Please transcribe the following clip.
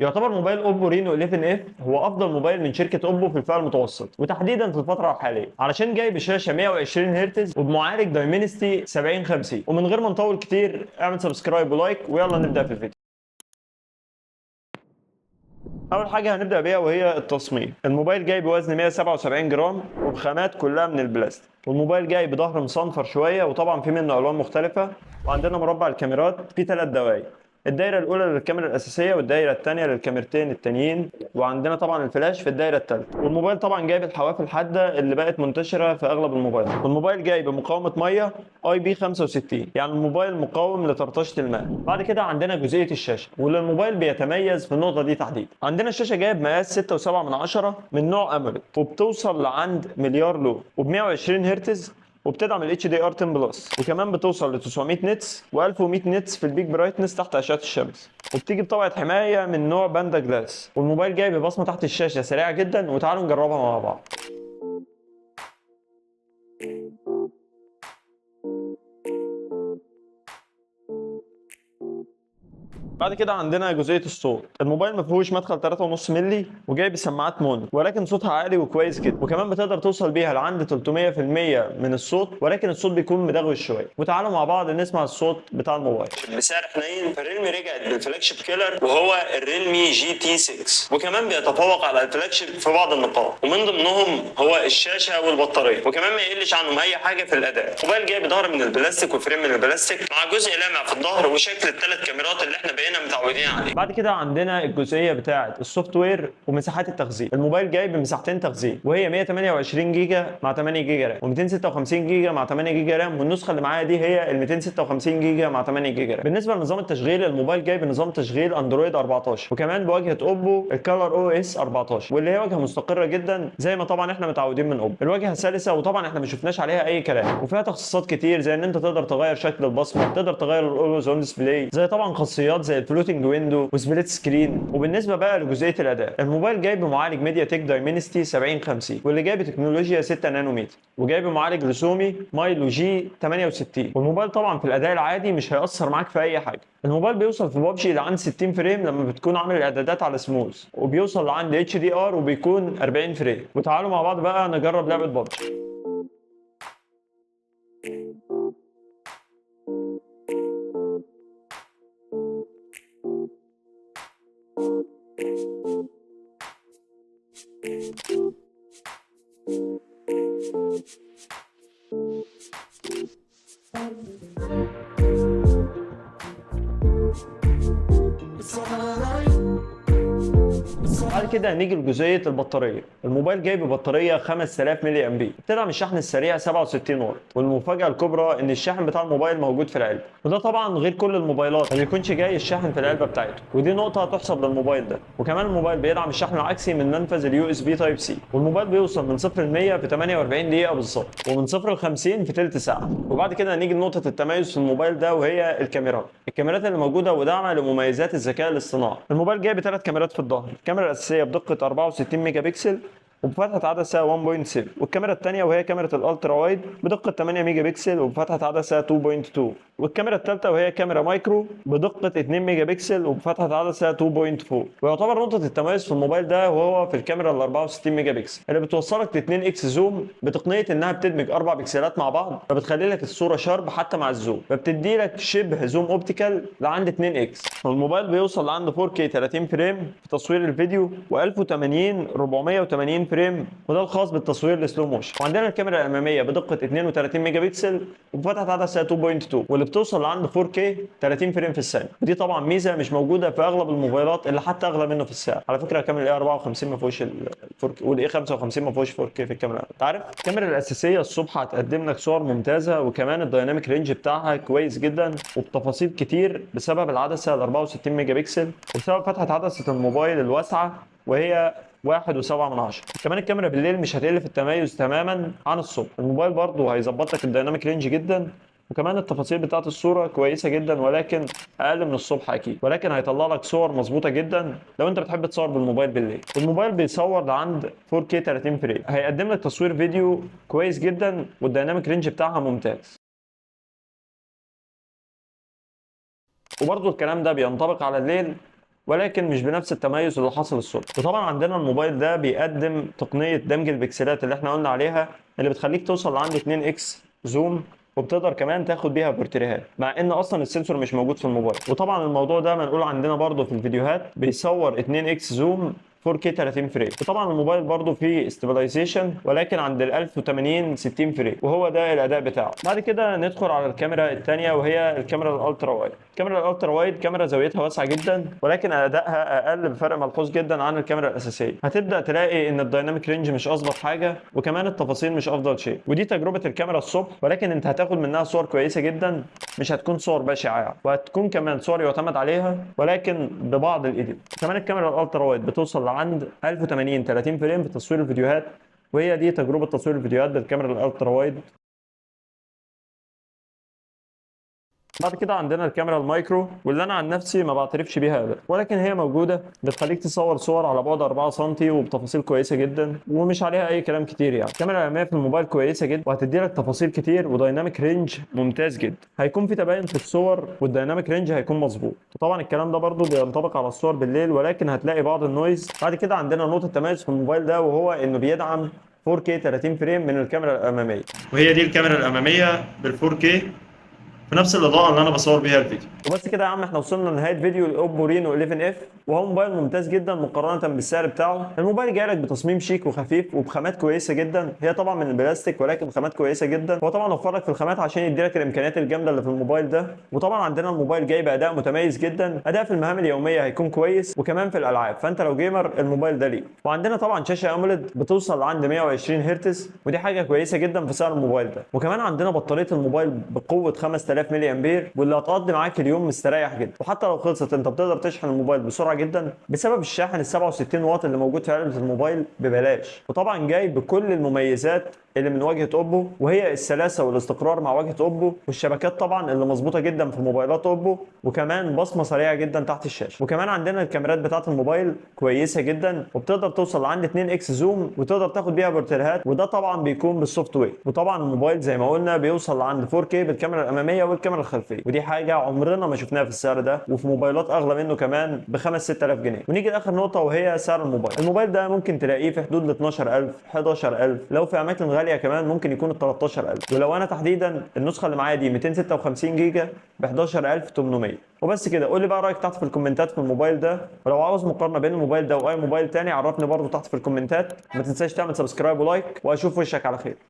يعتبر موبايل اوبو رينو 11 F هو افضل موبايل من شركة اوبو في الفئة المتوسط، وتحديدا في الفترة الحالية، علشان جاي بشاشة 120 هرتز وبمعالج دايمنستي 7050. ومن غير ما نطول كتير اعمل subscribe و like ويلا نبدا في الفيديو. اول حاجة هنبدا بيها وهي التصميم. الموبايل جاي بوزن 177 جرام وبخامات كلها من البلاستيك، والموبايل جاي بظهر مصنفر شوية، وطبعا في منه الوان مختلفة. وعندنا مربع الكاميرات فيه 3 دوائر، الدايرة الاولى للكاميرا الاساسية والدايره الثانية للكاميرتين التانيين، وعندنا طبعا الفلاش في الدايرة الثالثة. والموبايل طبعا جايب الحواف الحادة اللي بقت منتشرة في اغلب الموبايل. والموبايل جاي بمقاومه مية IP 65، يعني الموبايل مقاوم لطرطشه الماء. بعد كده عندنا جزئية الشاشة، واللي الموبايل بيتميز في النقطة دي تحديدا. عندنا الشاشة جاية بمقاس 6.7 من نوع AMOLED، وبتوصل لعند مليار لون، وب 120 هرتز، وبتدعم ال HDR 10 plus، وكمان بتوصل ل 900 nits و1100 nits في ال peak brightness تحت اشعه الشمس، وبتيجي بطبقه حماية من نوع Panda Glass. والموبايل جاي ببصمه تحت الشاشة سريعة جدا، وتعالوا نجربها مع بعض. بعد كده عندنا جزئية الصوت. الموبايل ما فيهوش مدخل 3.5 مللي، وجاي بسماعات mono، ولكن صوتها عالي وكويس جدا، وكمان بتقدر توصل بيها لعند 300% من الصوت، ولكن الصوت بيكون مدغوش شوية. وتعالوا مع بعض نسمع الصوت بتاع الموبايل. بسعر حنين، فالريلمي رجعت بال flagship killer وهو الريلمي GT 6، وكمان بيتفوق على ال flagship في بعض النقاط، ومن ضمنهم هو الشاشة والبطاريه، وكمان ما يقلش عنهم اي حاجة في الاداء. موبايل جاي بظهر من البلاستيك و frame من البلاستيك، مع جزء لامع في الظهر وشكل الثلاث كاميرات اللي احنا بقينا متعودين عليه. بعد كده عندنا الجزئية بتاعه ال software ومساحات التخزين. الموبايل جاي بمساحتين تخزين، وهي 128 جيجا مع 8 جيجا RAM، و256 جيجا مع 8 جيجا RAM، والنسخة اللي معايا دي هي ال 256 جيجا مع 8 جيجا RAM. بالنسبة لنظام التشغيل، الموبايل جاي بنظام تشغيل اندرويد 14، وكمان بواجهه اوبو ال ColorOS 14، واللي هي واجهه مستقره جدا زي ما طبعا احنا متعودين من اوبو. الواجهة سلسه، وطبعا احنا ما شفناش عليها اي كلام، وفيها تخصيصات كتير زي ان انت تقدر تغير شكل البصمة، تقدر تغير ال always on display، زي طبعا خاصيات زي ال floating window و split screen. وبالنسبة بقى لجزئيه الاداء، الموبايل جاي بمعالج ميديا تك دايمنستي 7050، واللي جاي بتكنولوجيا 6 نانومتر، وجاي بمعالج رسومي مايلو G 68. والموبايل طبعا في الاداء العادي مش هيأثر معاك في اي حاجة. الموبايل بيوصل في بابجي لعند 60 frame لما بتكون عامل الاعدادات على سموث، وبيوصل لعند HDR وبيكون 40 frame. وتعالوا مع بعض بقى نجرب لعبه بابجي. بعد كده هنيجي لجزئيه البطارية. الموبايل جاي ببطاريه 5000 ملي امبير، بتدعم الشحن السريع 67 واط، والمفاجاه الكبرى ان الشاحن بتاع الموبايل موجود في العلبة، وده طبعا غير كل الموبايلات ما بيكونش جاي الشاحن في العلبة بتاعته، ودي نقطة تحسب للموبايل ده. وكمان الموبايل بيدعم الشحن العكسي من منفذ ال USB Type C، والموبايل بيوصل من 0 ل 100 في 48 دقيقة بالظبط، ومن 0 ل 50 في ثلث ساعة. وبعد كده هنيجي لنقطة التميز في الموبايل ده وهي الكاميرات. الكاميرات اللي موجودة وداعمه لمميزات الذكاء الاصطناعي. الموبايل جاي بثلاث كاميرات في الظهر، الكاميرا الاساسية بدقة 64 ميجا بكسل وبفتحه عدسة 1.7، والكاميرا الثانية وهي كاميرا ال ultra wide بدقة 8 ميجا بكسل وبفتحه عدسة 2.2، والكاميرا الثالثة وهي كاميرا مايكرو بدقة 2 ميجا بكسل وبفتحه عدسة 2.4. ويعتبر نقطة التميز في الموبايل ده وهو في الكاميرا ال 64 ميجا بكسل اللي بتوصلك ل 2 X zoom بتقنية انها بتدمج 4 بكسلات مع بعض، فبتخلي لك الصورة sharp حتى مع ال zoom، فبتدي لك شبه zoom optical لعند 2 X. والموبايل بيوصل لعند 4K 30 frame في تصوير الفيديو، و1080 480 frame، وده الخاص بالتصوير ال slow motion. وعندنا الكاميرا الامامية بدقة 32 ميجا بكسل وبفتحه عدسة 2.2، واللي بتوصل لعند 4K 30 frame في الثانية، ودي طبعا ميزة مش موجودة في اغلب الموبايلات اللي حتى اغلى منه في السعر. على فكرة كاميرا ال A 54 ما فيهوش ال 4K، وال A 55 ما فيهوش 4K في الكاميرا. انت عارف الكاميرا الاساسية الصبح هتقدم لك صور ممتازة، وكمان ال dynamic range بتاعها كويس جدا وبتفاصيل كتير بسبب العدسة ال 64 ميجا بكسل، وبسبب فتحه عدسة الموبايل الواسعة وهي 1.7. كمان الكاميرا بالليل مش هتقل في التميز تماما عن الصبح. الموبايل برضه هيظبط لك ال dynamic range جدا، وكمان التفاصيل بتاعت الصورة كويسة جدا، ولكن اقل من الصبح اكيد، ولكن هيطلع لك صور مظبوطة جدا لو انت بتحب تصور بالموبايل بالليل. والموبايل بيصور لعند 4K 30 frame، هيقدم لك تصوير فيديو كويس جدا، وال dynamic range بتاعها ممتاز. وبرضه الكلام ده بينطبق على الليل. ولكن مش بنفس التميز اللي حصل الصبح. وطبعا عندنا الموبايل ده بيقدم تقنية دمج البكسلات اللي احنا قلنا عليها، اللي بتخليك توصل لعند 2 x zoom، وبتقدر كمان تاخد بيها بورتريهات مع ان اصلا ال sensor مش موجود في الموبايل. وطبعا الموضوع ده منقول عندنا برضو في الفيديوهات، بيصور 2 x zoom 4K 30 frame. وطبعا الموبايل برضو فيه stabilization ولكن عند ال 1080 60 frame، وهو ده الاداء بتاعه. بعد كده ندخل على الكاميرا الثانية وهي الكاميرا ال ultra wide. الكاميرا ال ultra wide كاميرا زاويتها واسعة جدا، ولكن ادائها اقل بفرق ملحوظ جدا عن الكاميرا الاساسية. هتبدا تلاقي ان ال dynamic range مش اظبط حاجة، وكمان التفاصيل مش افضل شيء. ودي تجربه الكاميرا الصبح، ولكن انت هتاخد منها صور كويسة جدا، مش هتكون صور بشعة يعني، وهتكون كمان صور يعتمد عليها ولكن ببعض ال edit. كمان الكاميرا ال ultra wide بتوصل لعند 1080 30 frame في تصوير الفيديوهات، وهي دي تجربه تصوير الفيديوهات بالكاميرا ال ultra wide. بعد كده عندنا الكاميرا المايكرو، واللي انا عن نفسي ما بعترفش بيها ابدا، ولكن هي موجودة بتخليك تصور صور على بعد 4 سم وبتفاصيل كويسة جدا، ومش عليها اي كلام كتير يعني. الكاميرا الامامية في الموبايل كويسة جدا، وهتدي لك تفاصيل كتير و dynamic range ممتاز جدا. هيكون في تباين في الصور وال dynamic range هيكون مظبوط. وطبعا الكلام ده برده بينطبق على الصور بالليل، ولكن هتلاقي بعض ال noise. بعد كده عندنا نقطة تميز في الموبايل ده، وهو انه بيدعم 4K 30 frame من الكاميرا الامامية، وهي دي الكاميرا الامامية بال 4K في نفس الاضاءة اللي انا بصور بيها الفيديو. وبس كده يا عم، احنا وصلنا لنهاية فيديو ال Oppo Reno 11 F، وهو موبايل ممتاز جدا مقارنة بالسعر بتاعه. الموبايل جاي لك بتصميم شيك وخفيف وبخامات كويسة جدا، هي طبعا من البلاستيك ولكن خامات كويسة جدا. هو طبعا وفر لك في الخامات عشان يدي لك الامكانيات الجامدة اللي في الموبايل ده. وطبعا عندنا الموبايل جاي باداء متميز جدا، اداء في المهام اليومية هيكون كويس، وكمان في الالعاب، فانت لو gamer الموبايل ده ليك. وعندنا طبعا شاشة AMOLED بتوصل لعند 120 هرتز، ودي حاجة كويسة جدا في سعر الموبايل ده. وكمان عندنا بطارية الموبايل بقوة 5000 ملي امبير، واللي هتقضي معاك اليوم مستريح جدا. وحتى لو خلصت انت بتقدر تشحن الموبايل بسرعة جدا بسبب الشاحن ال 67 واط اللي موجود في علبة الموبايل ببلاش. وطبعا جاي بكل المميزات اللي من واجهه اوبو، وهي السلاسة والاستقرار مع واجهه اوبو، والشبكات طبعا اللي مظبوطة جدا في موبايلات اوبو، وكمان بصمة سريعة جدا تحت الشاشة. وكمان عندنا الكاميرات بتاعه الموبايل كويسة جدا، وبتقدر توصل لعند 2 x zoom، وتقدر تاخد بيها بورتريهات، وده طبعا بيكون بال software. وطبعا الموبايل زي ما قلنا بيوصل لعند 4K بالكاميرا الامامية والكاميرا الخلفية، ودي حاجة عمرنا ما شفناها في السعر ده، وفي موبايلات اغلى منه كمان ب 5 6000 جنيه. ونيجي لاخر نقطة وهي سعر الموبايل. الموبايل ده ممكن تلاقيه في حدود ال 12000 11000، لو في اماكن غالية كمان ممكن يكون ال 13000. ولو انا تحديدا النسخة اللي معايا دي 256 جيجا ب 11800. وبس كده، قول لي بقى رايك تحت في الكومنتات في الموبايل ده، ولو عاوز مقارنة بين الموبايل ده واي موبايل تاني عرفني برضو تحت في الكومنتات. ما تنساش تعمل subscribe و like، واشوف وشك على خير.